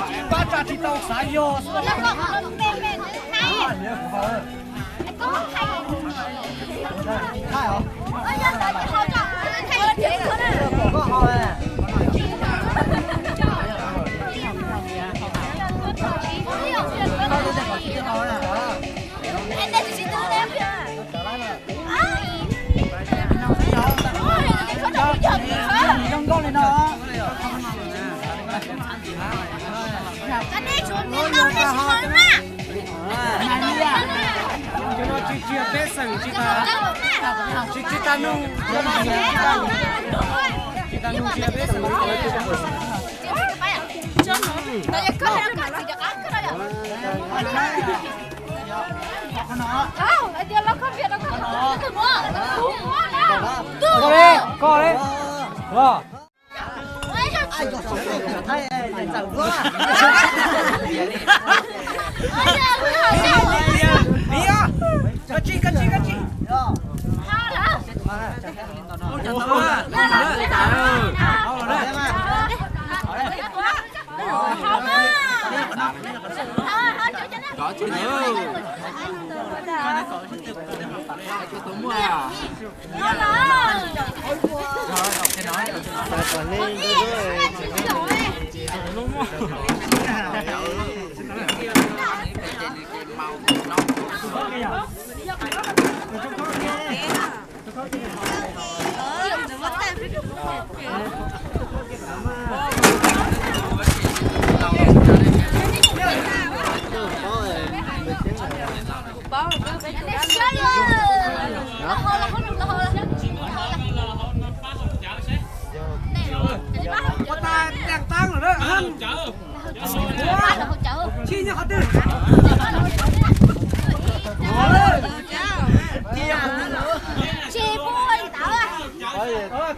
Tsis pab tsa tsis tau xav yog xwb. Zoo nkauj li no. Tsis tsis peb xeem tsis tas, tsis tsis tas nug, tsis tas nug tsis peb xeem. Koj li, koj li.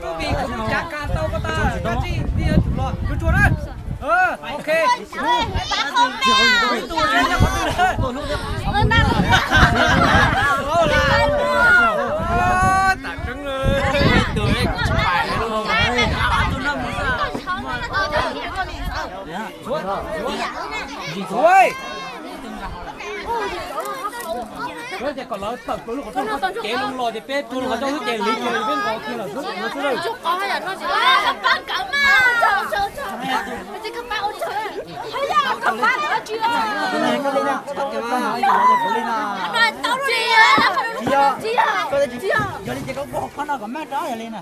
Tub vim kuv cav kas tau ko tas, koj tsis, tub tsuas na. Ok. Tam tseeb. Ua, ces kom lawv tawm plaws lub qhov rooj, kev loo los ces peb rua lub qhov rooj xwb ces liv kiag peb nkaus kiag lawm xwb no xwb. Yog li ces koj kuj hauv qhov no kom maj rau yog li na.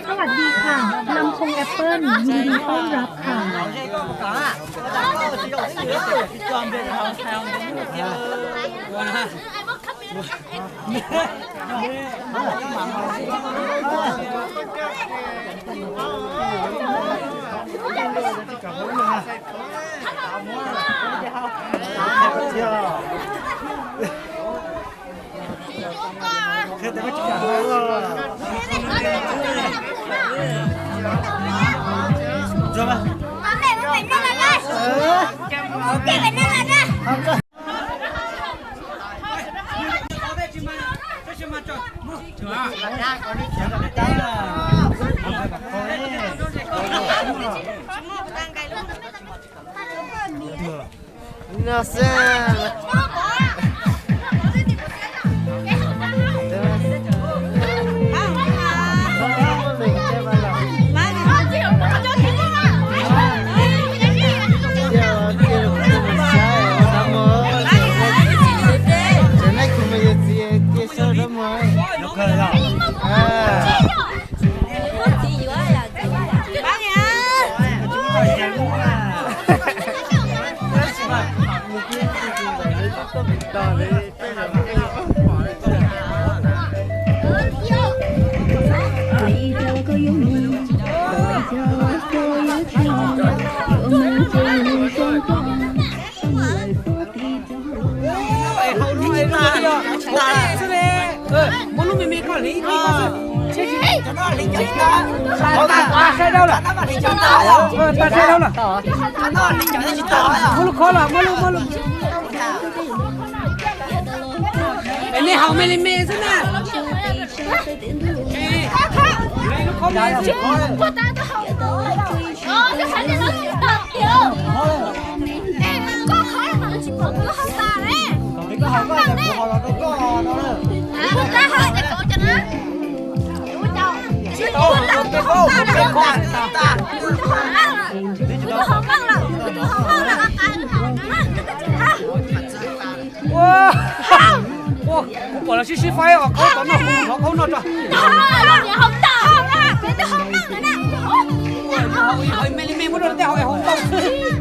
สวัสดีค่ะ ลำโพงแอปเปิ้ล ยินดีต้อนรับค่ะ No sé. Ces nej kuv mus yus txiv tiag sab rau mus. Muab lub me me koj hliv ib ko xwb. Tag sai dau lawm. Tag sai dau lawm. Muab lub khob los, muab lub, muab lub. Es nej haus me li me xwb na. Lub khob me xwb. Ua, ua, kuv pom los sib sib faib os, qhaub tau noj, qhaub noj tso. Me li me muab rau tej haus es haus ntau xwb.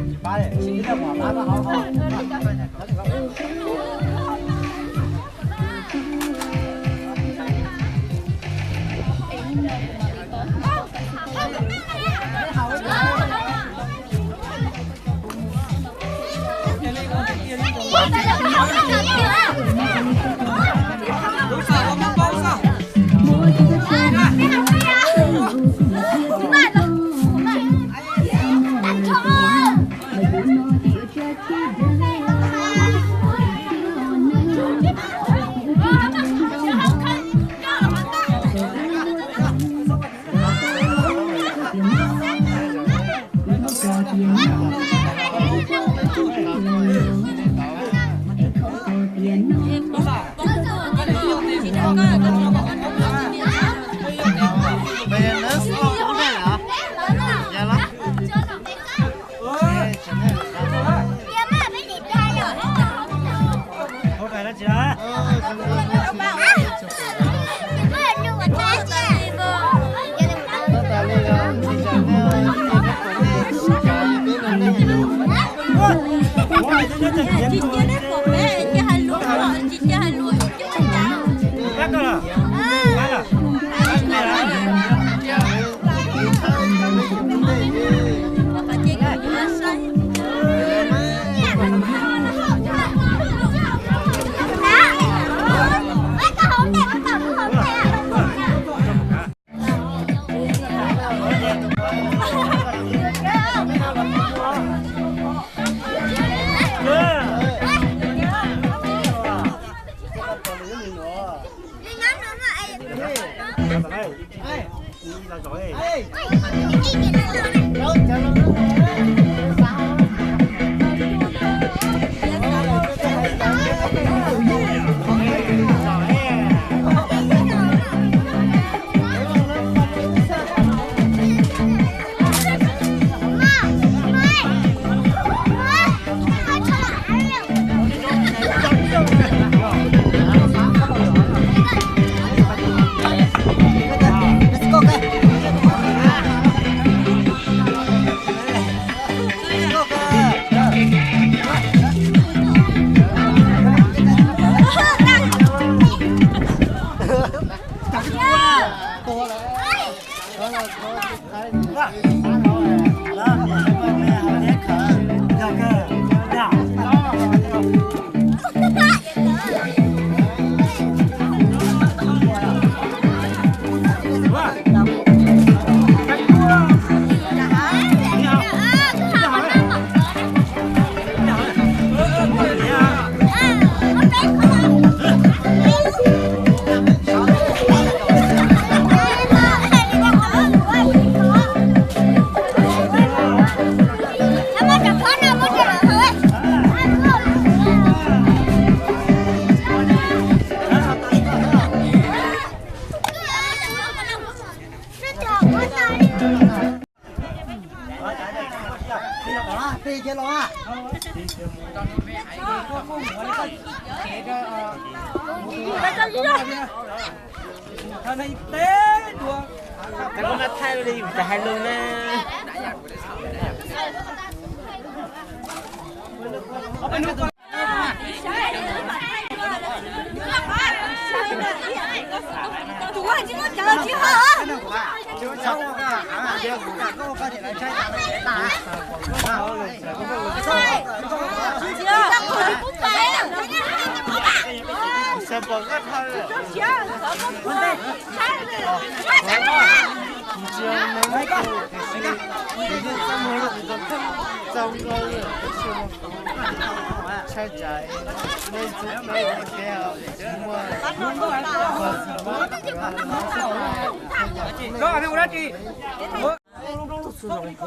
Thaij li yus tsis hais lus na.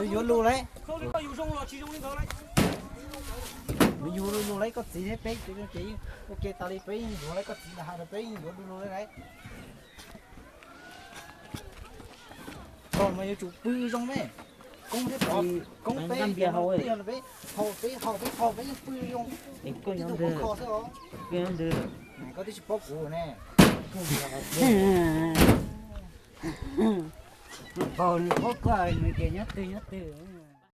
Yuav lus lawm. Yuav lus lawm koj txiv, peb ces ua ke tas li, peb yuav lawm koj txiv, has rau peb yuav lus lawm. Koj mas yuav tsum pw zoo me. Koob thiab, koob peb, peb haus peb haus peb haus peb yeej pw zoo. Koj twb tsis paub kuv ne. Paug nws paub koj nws tias nyob twg nyob twg.